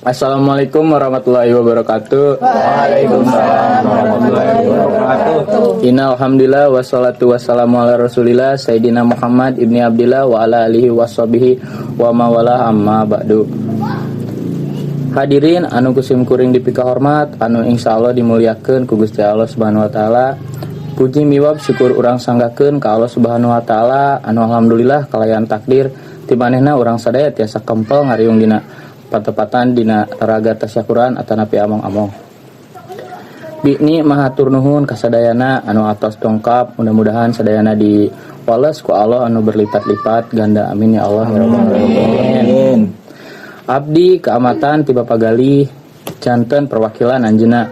Assalamualaikum warahmatullahi wabarakatuh. Waalaikumsalam warahmatullahi wabarakatuh. Innalhamdulillah wassalatu wassalamu ala rasulillah Sayyidina Muhammad ibni Abdillah wa ala alihi washabihi wa mawala, amma ba'du. Hadirin anu ku sim kuring dipikahormat, anu insyaallah dimuliakeun ku Gusti Allah Subhanahu wa taala. Puji miwab syukur urang sanggakeun ka Allah Subhanahu wa taala anu alhamdulillah kalayan takdir ti manehna urang sadaya tiasa kempel ngariung dina patepatan dina raga tasyakuran atanapi among-among. Bini mahatur nuhun kasadayana anu atos dongkap, mudah-mudahan sadayana diwales ku Allah anu berlipat-lipat ganda, amin ya Allah ya rabbal alamin. Abdi kaamatan ti Bapak Gali janten perwakilan anjeunna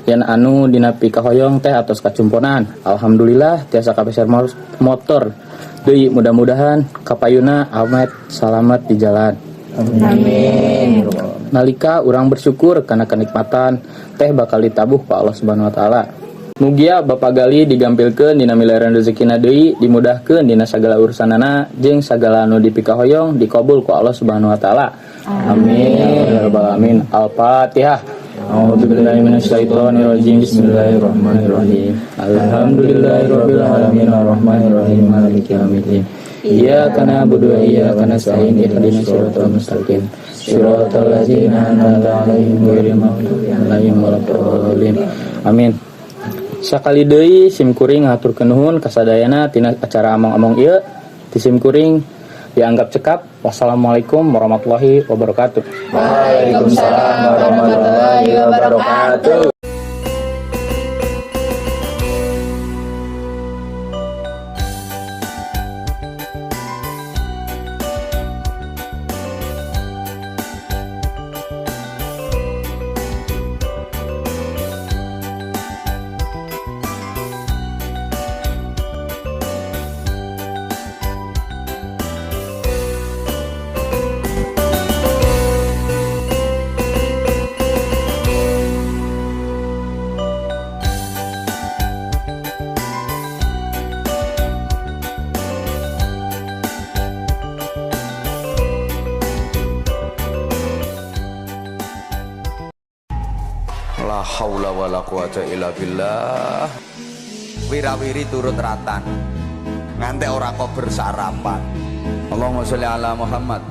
yang anu dina pikahoyong teh atos kacumponan. Alhamdulillah tiasa kapeser motor deui, mudah-mudahan kapayuna awet salamet di jalan. Amin. Nalika urang bersyukur karena kenikmatan teh bakal ditabuh ku Allah Subhanahu wa taala. Mugia Bapak Gali digampilkeun dina miliaran rezekina deui, dimudahkeun dina sagala urusanana, jeung sagala anu dipikahoyong dikabul ku Allah Subhanahu wa taala. Amin ya rabbal alamin. Al-Fatihah. A'udzubillahi minasyaitonirrajim. Bismillahirrahmanirrahim. Alhamdulillahirabbil alamin, arrahmanirrahim, maliki yaumiddin. Iyyaka na'budu wa iyyaka nasta'in, ihdinas siratal mustaqim. Siratal ladzina an'amta 'alaihim ghairil maghdubi 'alaihim waladdallin. Amin. Sakali deui sim kuring ngahaturkeun nuhun kasadayana tina acara among-among ieu. Ti sim kuring dianggap cekap. Wassalamualaikum warahmatullahi wabarakatuh. Waalaikumsalam warahmatullahi wabarakatuh. La haula wala quwata illa billah. Wirawiri turut ratan. Ngantek ora kober sarapan. Allahumma sholli ala Muhammad.